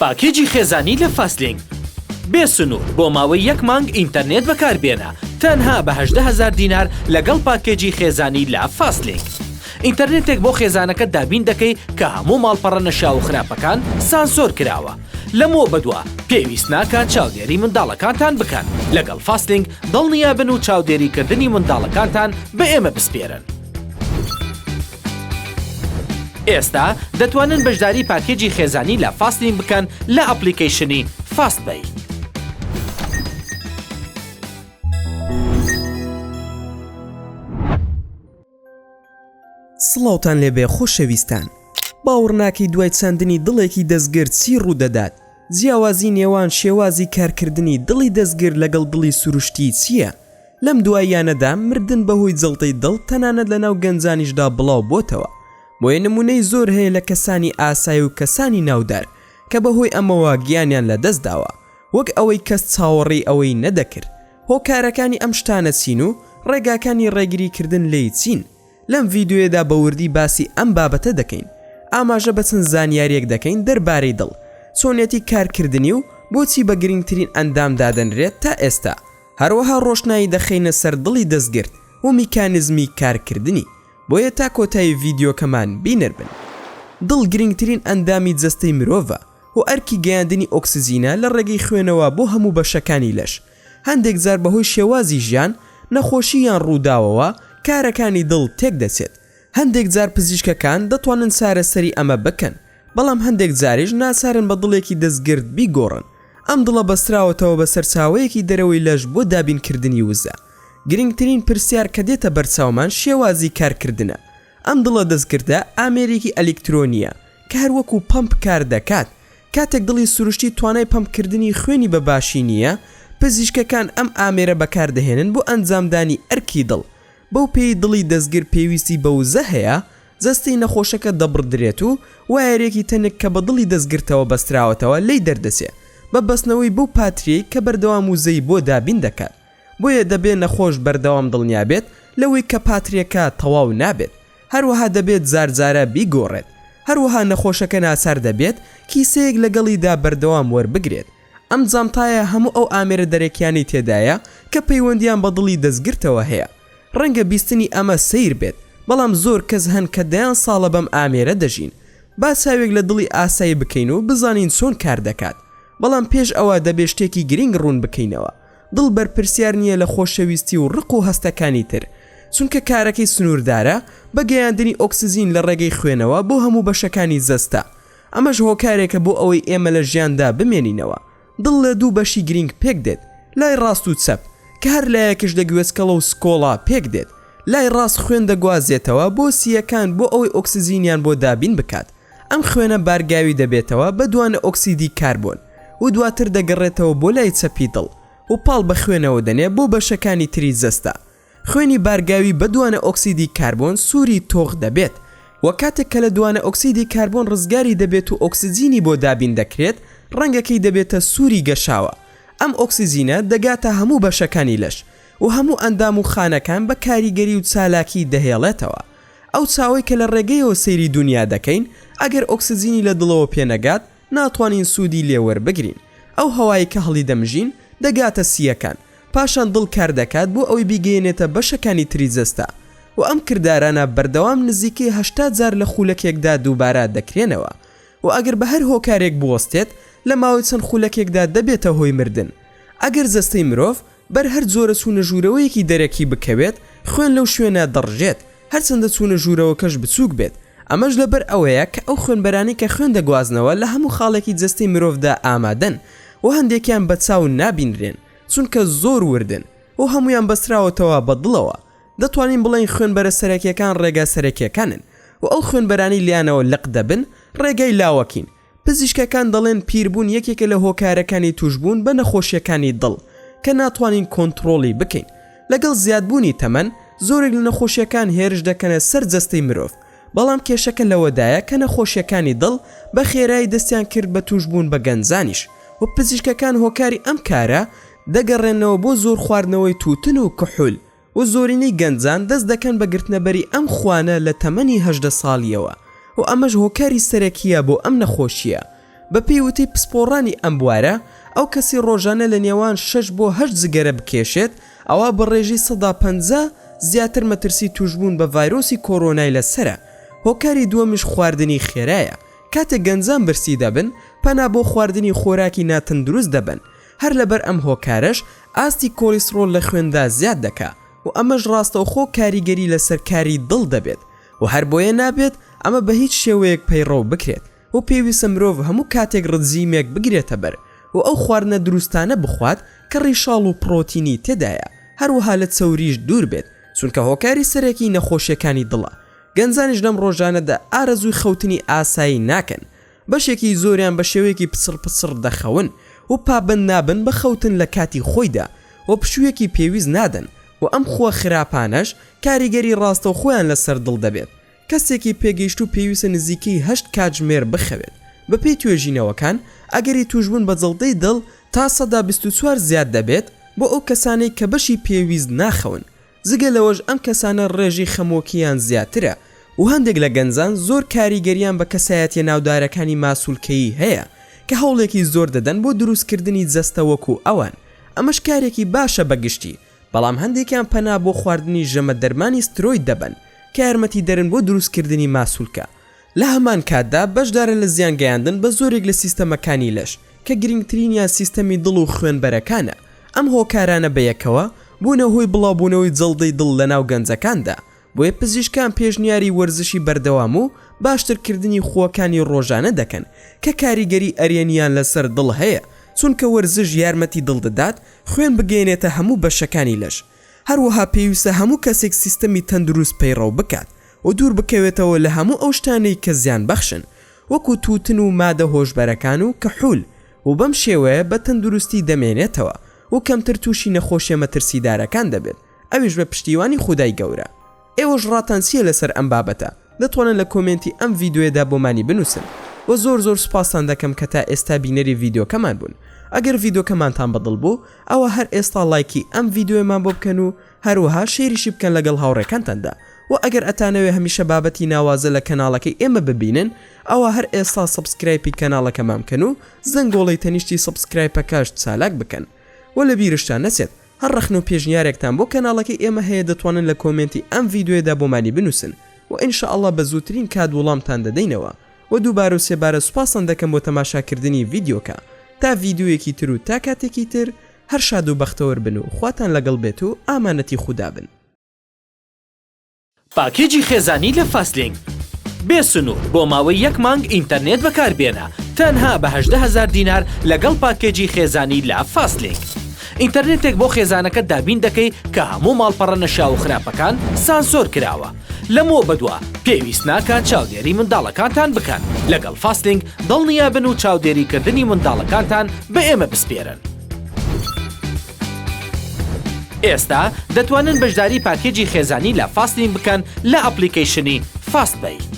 پاکێجی خێزانی لە فاستلینک بێ سنوور بۆ ماوەی یەک مانگ ئینتەرنێت بەکاربێنە تەنها بە 18 هەزار دینار لەگەڵ پاکێجی خێزانی لە فاستلینک ئینتەرنێتێک بۆ خێزانەکەت دابین دەکەی کە هەموو ماڵپەڕە نەشیاو و خراپەکان سانسۆر کراوە لەمەوە بەدوا پێویست ناکات چاودێری منداڵەکانتان بکەن لەگەڵ فاستلینک دڵنیابن و چاودێریکردنی منداڵەکانتان بە ئێمە بسپێرن. ئێستا دەتوانن بەشداری پاکێجی خێزانی لە فاستلینک بکەن لە ئەپڵیکەیشنی فاست پەی. سڵاوتان لێبێ خۆشەویستان باوڕناکەی دوای چاندنی دڵێکی دەستگرد چی ڕوودەدات؟ جیاوازی نێوان شێوازی کارکردنی دڵی دەستگرد لەگەڵ دڵی سروشتی چییە؟ لەم دواییانەدا مردن بەهۆی جەڵتەی دڵ تەنانەت لەناو گەنجانیشدا بڵاو بۆتەوە بۆیە نمونەی زۆر هەیە لە کەسانی ئاسای و کەسانی ناودار کە بەهۆی ئەمەوە گیانیان لەدەستداوە وەک ئەوەی کەس چاوەڕێی ئەوەی نەدەکرد هۆکارەکانی ئەم شتانە چین و ڕێگاکانی ڕێگری کردن لێی چین؟ لەم ڤیدیۆیەدا بە وردی باسی ئەم بابەتە دەکەین، ئاماژە بە چەند زانیارییەک دەکەین دەربارەی دڵ، چۆنیەتی کارکردنی و بۆچی بە گرنگترین ئەندام دادەنرێت تا ئێستا، هەروەها ڕۆشنایی دەخەینە سەر دڵی دەستگرد و میکانزمی کارکردنی، بۆیە تا کۆتایی ڤیدیۆکەمان بینەر بن. دڵ گرنگترین ئەندامی جەستەی مرۆڤە و ئەرکی گەیاندنی ئۆکسجینە لە ڕێگەی خوێنەوە بۆ هەموو بەشەکانی لەش، هەندێک جار بەهۆی شێوازی ژیان، نەخۆشی یان ڕووداوەوە کارەکانی دڵ تێکدەچێت. هەندێک جار پزیشکەکان دەتوانن چارەسەری ئەمە بکەن، بەڵام هەندێک جاریش ناچارن بە دڵێکی دەستگرد بیگۆڕن. ئەم دڵە بەستراوەتەوە بە سەرچاوەیەکی دەرەوەی لەش بۆ دابینکردنی وزە. گرنگترین پرسیار کە دێتە بەرچاومان شێوازی کارکردنە. ئەم دڵە دەستکردە ئامێرێکی ئەلیکترۆنییە کە هەروەکو پەمپ کاردەکات، کاتێک دڵی سروشتی توانای پەمپکردنی خوێنی بە باشی نییە، پزیشکەکان ئەم ئامێرە بەکاردەهێنن بۆ ئەنجامدانی ئەرکی دڵ. بەو پێیەی دڵی دەستگر پێویستی بە وزە هەیە، جەستەی نەخۆشەکە دەبڕدرێت و وایەرێکی تەنک کە بە دڵی دەستگرتەوە بەستراوەتەوە لێی دەردەچێ بە بەستنەوەی بەو پاتریەی کە بەردەوام وزەی بۆ دابین دەکات. بۆیە دەبێ نەخۆش بەردەوام دڵنیابێت لەوەی کە پاتریەکە تەواو نابێت. هەروەها دەبێت جار جارە بیگۆڕێت، هەروەها نەخۆشەکە ناچار دەبێت کیسەیەک لەگەڵیدا بەردەوام وەربگرێت، ئەم جانتایە هەموو ئەو ئامێرە دەرەکیانەی تێدایە کە پەیوەندیان بە دڵی دەستگرتەوە هەیە، ڕەنگە بیستنی ئەمە سەیر بێت، بەڵام زۆر کەس هەن کە دەیان ساڵە بەم ئامێرە دەژین. با چاوێک لە دڵی ئاسایی بکەین و بزانین چۆن کار دەکات، بەڵام پێش ئەوە دەبێ شتێکی گرینگ ڕوون بکەینەوە، دڵ بەرپرسیار نییە لە خۆشەویستی و ڕق و هەستەکانی تر، چونکە کارەکەی سنووردارە بە گەیاندنی ئۆکسجین لە ڕێگەی خوێنەوە بۆ هەموو بەشەکانی جەستە، ئەمەش هۆکارێکە بۆ ئەوەی ئێمە لە ژیاندا بمێنینەوە. دڵ لە دوو بەشی گرینگ پێکدێت، لای ڕاست و چەپ، کە هەر لایەکش لە گوێچکەڵە و سکۆڵە پێکدێت. لای ڕاست خوێن دەگوازێتەوە بۆ سییەکان بۆ ئەوەی ئۆکسجینیان بۆ دابین بکات. ئەم خوێنە بارگاوی دەبێتەوە بە دوانە ئۆکسیدی کاربۆن و دواتر دەگەڕێتەوە بۆ لای چەپی دڵ و پاڵ بە خوێنەوە دەنێ بۆ بەشەکانی تری جەستە. خوێنی بارگاوی بە دوانە ئۆکسیدی کاربۆن سووری تۆخ دەبێت و کاتێک کە لە دوانە ئۆکسیدی کاربۆن ڕزگاری دەبێت و ئۆکسجینی بۆ دابین دەکرێت ڕەنگەکەی دەبێتە سووری گەشاوە. ئەم ئۆکسجینە دەگاتە هەموو بەشەکانی لەش و هەموو ئەندام و خانەکان بە کاریگەری و چالاکی دەهێڵێتەوە. ئەو چاوەی کە لە ڕێگەیەوە سەیری دونیا دەکەین، ئەگەر ئۆکسجینی لە دڵەوە پێ نەگات، ناتوانین سوودی لێ وەربگرین. ئەو هەوایەی کە هەڵیدەمژین، دەگاتە سییەکان. پاشان دڵ کار دەکات بۆ ئەوەی بیگەیەنێتە بەشەکانی تری جەستە. و ئەم کردارانە بەردەوام نزیکەی 80 جار لە خولەکێکدا دووبارە دەکرێنەوە. و ئەگەر بە هەر هۆکارێک بوەستێت، لە ماوەی چەند خولەکێکدا دەبێتە هۆی مردن. ئەگەر جەستەی مرۆڤ بەر هەر جۆرە چوونە ژوورەوەیەکی دەرەکی بکەوێت، خوێن لەو شوێنە دەڕژێت، هەرچەندە چوونە ژوورەوەکەش بچووک بێت، ئەمەش لەبەر ئەوەیە کە ئەو خوێنبەرانەی کە خوێن دەگوازنەوە لە هەموو خاڵێکی جەستەی مرۆڤدا ئامادەن و هەندێکیان بە چاو نابینرێن چونکە زۆر وردن و هەموویان بەستراوەتەوە بە دڵەوە. دەتوانین بڵێین خوێنبەرە سەرەکیەکان ڕێگا سەرەکیەکانن و ئەو خوێنبەرانەی لێیانەوە لق دەبن ڕێگای لاوەکین، پزیشکەکان دەڵێن پیربوون یەکێکە لە هۆکارەکانی تووشبوون بە نەخۆشیەکانی دڵ کە ناتوانین کۆنتڕۆڵی بکەین. لەگەڵ زیادبوونی تەمەن زۆرێک لە نەخۆشیەکان هێرش دەکەنە سەر جەستەی مرۆڤ، بەڵام کێشەکە لەوەدایە کە نەخۆشیەکانی دڵ بە خێرایی دەستیان کرد بە تووشبوون بە گەنجانیش و پزیشکەکان هۆکاری ئەم کارە دەگەڕێننەوە بۆ زۆر خواردنەوەی تووتن و کحول و زۆرینەی گەنجان دەست دەکەن بە گرتنەبەری ئەم خوانە لە تەمەنی 18 ساڵییەوە و ئەمەش هۆکاری سەرەکییە بۆ ئەم نەخۆشییە. بەپێی وتەی پسپۆڕانی ئەم بوارە، ئەو کەسەی ڕۆژانە لە نێوان شەش بۆ هەشت جگەرە بکێشێت، ئەوا بە ڕێژەی 50% زیاتر مەترسی تووشبوون بە ڤایرۆسی کۆرۆنای لەسەرە. هۆکاری دووەمیش خواردنی خێرایە، کاتێک گەنجان برسی دەبن، پەنا بۆ خواردنی خۆراکی ناتەندروست دەبەن، هەر لەبەر ئەم هۆکارەش ئاستی کۆلیستڕۆل لە خوێندا زیاد دەکا و ئەمەش ڕاستەوخۆ کاریگەری لەسەر کاری دڵ دەبێت و هەربۆیە نابێت ئەمە بە هیچ شێوەیەک پەیڕەو بکرێت و پێویستە مرۆڤ هەموو کاتێک ڕجیمێک بگرێتە بەر و ئەو خواردنە دروستانە بخوات کە ڕیشاڵ و پڕۆتینی تێدایە هەروەها لە چەوریش دوور بێت چونکە هۆکاری سەرەکی نەخۆشیەکانی دڵە گەنجانیش لەم ڕۆژانەدا ئارەزووی خەوتنی ئاسایی ناکەن بەشێکی زۆریان بە شێوەیەکی پچڕ پچڕ دەخەون و پابەند نابن بە خەوتن لە کاتی خۆیدا و پشوویەکی پێویست نادەن و ئەم خووە خراپانەش کاریگەری ڕاستەوخۆیان لەسەر دڵ دەبێت. کەسێکی پێگەیشتوو پێویستە نزیکەی هەشت کاتژمێر بخەوێت. بەپێی توێژینەوەکان ئەگەری تووشبوون بە جەڵتەی دڵ تا 24% زیاد دەبێت بۆ ئەو کەسانەی کە بەشی پێویست ناخەون جگە لەوەش ئەم کەسانە ڕێژەی خەمۆکییان زیاترە و هەندێک لە گەنجان زۆر کاریگەریان بە کەسایەتیە ناودارەکانی ماسولکەیی هەیە کە هەوڵێکی زۆر دەدەن بۆ دروستکردنی جەستە وەکو ئەوان ئەمەش کارێکی باشە بە گشتی بەڵام هەندێکیان پەنا بۆ خواردنی ژەمە دەرمانی سترۆید دەبەن کە یارمەتیدەرن بۆ دروستکردنی ماسولکە لە هەمان کاتدا بەشدارە لە زیان گەیاندن بە زۆرێک لە سیستەمەکانی لەش کە گرنگترینیان سیستەمی دڵ و خوێنبەرەکانە، ئەم هۆکارانە بەیەکەوە بوونە هۆی بڵاوبوونەوەی جەڵدەی دڵ لەناو گەنجەکاندا، بۆیە پزیشکان پێشنیاری وەرزشی بەردەوام و باشترکردنی خووەکانی ڕۆژانە دەکەن کە کاریگەری ئەرێنییان لەسەر دڵ هەیە، چونکە وەرزش یارمەتی دڵ دەدات خوێن بگەیەنێتە هەموو بەشەکانی لەش، هەروەها پێویستە هەموو کەسێک سیستەمی تەندروست پەیڕەو بکات و دوور بکەوێتەوە لە هەموو ئەو شتانەی کە زیان بەخشن وەکو تووتن و مادە هۆشبەرەکان و کحول و بەم شێوەیە بە تەندروستی دەمێنێتەوە و کەمتر تووشی نەخۆشیە مەترسیدارەکان دەبێت ئەویش بە پشتیوانی خودای گەورە. ئێوەش ڕاتان چیە لەسەر ئەم بابەتە دەتوانن لە کۆمێنتی ئەم ڤیدۆیەدا بۆمانی بنوسن وە زۆر زۆر سوپاستان دەکەم کە تا ئێستا بینەری ڤیدۆکەمان بوون ئەگەر ڤیدۆکەمانتان بەدڵ بوو ئەوا هەر ئێستا ڵایکی ئەم ڤیدۆیەمان بۆ بکەن و هەروەها شەیریشی بکەن لەگەڵ هاوڕێکانتاندا وە ئەگەر ئەتانەوێ هەمیشە بابەتی ناوازە لە کەناڵەکەی ئێمە ببینن ئەوا هەر ئێستا subscribe ی کەناڵەکەمان بکەن و زەنگۆڵەی تەنیشتی subscribe ەکەش چالاک بکەن وە لەبیرشتان نەچێت هەر ڕەخنە و پێشنیارێکتان بۆ کەناڵەکەی ئێمە هەیە دەتوانن لە کۆمێنتی ئەم ڤیدیۆیەدا بۆمانی بنوسن و ان شاء اللە بە زووترین کات وڵامتان دەدەینەوە وە دووبارە و سێبارە سوپاستان دەکەم بۆ تەماشاکردنی ڤیدیۆکە تا ڤیدیۆیەکی تر و تا کاتێکی تر هەر شاد و بەختەوەر بن و خواتان لەگەڵ بێت و ئامانەتی خودا بن. پاکێجی خێزانی لە فاستلینک بێ سنوور بۆ ماوەی یەک مانگ ئینتەرنێت بەکاربێنە تەنها بە 18 هەزار دینار لەگەڵ پاکێجی خێزانی لە فاستلینک. ئینتەرنێتێک بۆ خێزانەکەت دابین دەکەی کە هەموو ماڵپەڕە نەشیاو و خراپەکان سانسۆر کراوە. لەمەوە بەدوا پێویست ناکات چاودێری منداڵەکانتان بکەن. لەگەڵ فاستلینک دڵنیابن و چاودێریکردنی منداڵەکانتان بە ئێمە بسپێرن. ئێستا دەتوانن بەشداری پاکێجی خێزانی لە فاستلین بکەن لە ئەپلیکەیشنی فاست پەی.